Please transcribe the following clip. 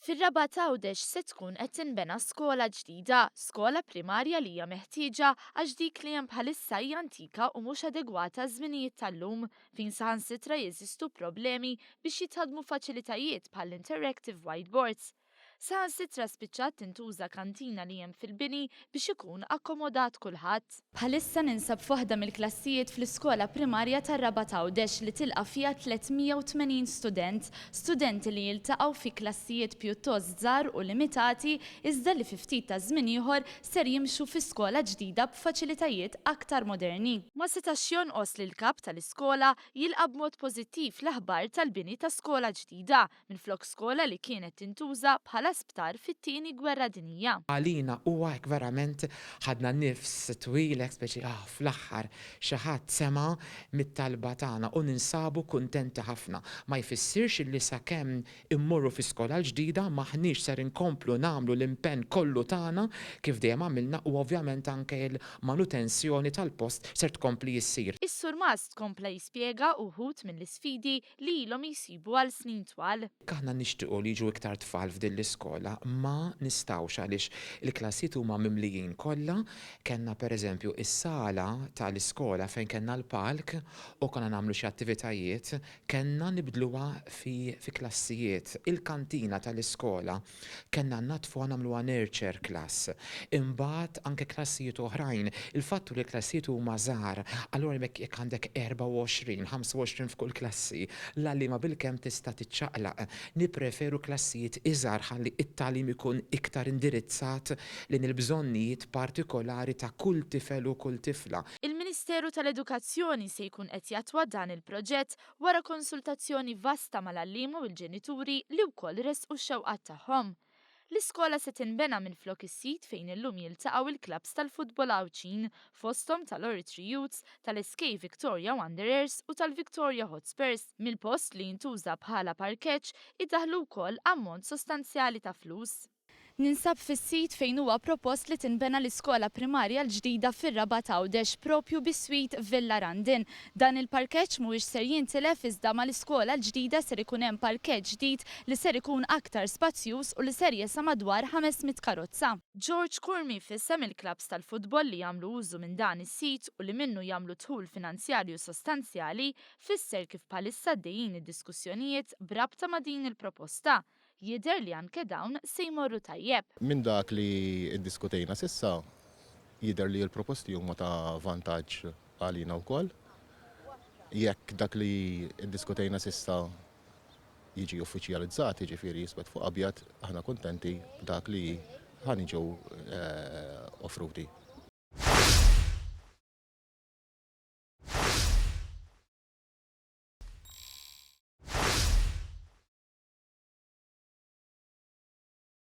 Fir-Rabat Għawdex se tkun qed tinbena skola ġdida, skola primarja li hija meħtieġa għax dik li hemm bħalissa hija antika u mhux adegwata għaż-żminijiet tal-lum, fejn saħansitra jeżistu problemi biex jitħaddmu faċilitajiet bħall-interactive whiteboards. Saħansitra spiċċat tintuża kantina li hemm fil-bini biex ikun akkomodat kulħadd. Bħalissa ninsab f'waħda mill-klassijiet fl-iskola primarja tar-Rabat Għawdex li tilqa' fiha 380 student, studenti li jiltaqgħu fi klassijiet pjuttost żgħar u limitati iżda li fi ftit taż-żmien ieħor ser jimxu fi skola ġdida b'faċilitajiet aktar moderni. Ma setax jonqos li l-kap tal-iskola jilqa' b'mod pożittiv l-aħbar tal-bini ta' skola ġdida minflok skola li kienet tintuża bħala sptar fit-Tieni Gwerra Dinjija. Għalina huwa hekk verament ħadna nifs twil hekk speċi ah fl-aħħar xi ħadd sema' mit-talba tagħna u ninsabu kuntenti ħafna. Ma jfissirx illi sakemm immorru fi skola l-ġdida m'aħniex ser inkomplu nagħmlu l-impenn kollu tagħna kif dejjem għamilna u ovvjament anke l-manutensjoni tal-post ser tkompli issir. Is-Surmast kompla jispjega uħud mill-isfidi li ilhom jsibu għal snin twal. Jekk aħna nixtiequ li jiġu iktar tfal f'din l-iskola, ma nistgħux għaliex il-klassijiet huma mimlijin kollha. Kellna pereżempju is-sala tal-iskola fejn kellna l-palk u konna nagħmlu xi attivitajiet, kellna nibdluha fi klassijiet. Il-kantina tal-iskola Kellna nnaddfuha nagħmluha nurture class. Imbagħad anke klassijiet oħrajn. Il-fatt hu li l-klassijiet huma żgħar, allura jekk jekk għandek 24, 25 f'kull klassi, l-għalliema bilkemm tista' tiċċaqlaq. Nippreferu klassijiet iżgħar ħalli t-tagħlim ikun iktar indirizzat lejn il-bżonnijiet partikolari ta' kull tifel u kull tifla. Il-Ministeru tal-Edukazzjoni se jkun qed jattwa dan il-proġett wara konsultazzjoni vasta mal-għalliema u l-ġenituri li wkoll ressqu x-xewqat tagħhom. L-iskola se tinbena minflok is-sit fejn illum jiltaqgħu l-klabbs tal-futbol Għawdxin, fosthom tal-Oratory Youths, tal-SK Victoria Wanderers u tal-Victoria Hotspurs. Mill-post li jintuża bħala parkeġġ idaħħlu wkoll ammont sostanzjali ta' flus. Ninsab fis-sit fejn huwa propost li tinbena l-iskola primarja l-ġdida fir-Rabat Għawdex propju biswit Villa Randin. Dan il-parkeġġ mhuwiex ser jintilef iżda mal-iskola l-ġdida ser ikun hemm parkeġġ ġdid li ser ikun aktar spazjuż u li ser jesa' madwar 500 karozza. George Curmi f'isem il-klabbs tal-futbol li jagħmlu użu minn dan is-sit u li minnu jagħmlu dħul finanzjarju sostanzjali fisser kif bħalissa għaddejjin id-diskussjonijiet b'rabta ma' din il-proposta. Jidher li anke dawn se jmorru tajjeb. Minn dak li ddiskutejna s'issa, jidher li l-proposti huma ta' vantaġġ għalina wkoll. Jekk dak li ddiskutejna s'issa jiġi uffiċjalizzat, jiġifieri jiswed fuq abjad, aħna kuntenti b'dak li ħa niġu offruti.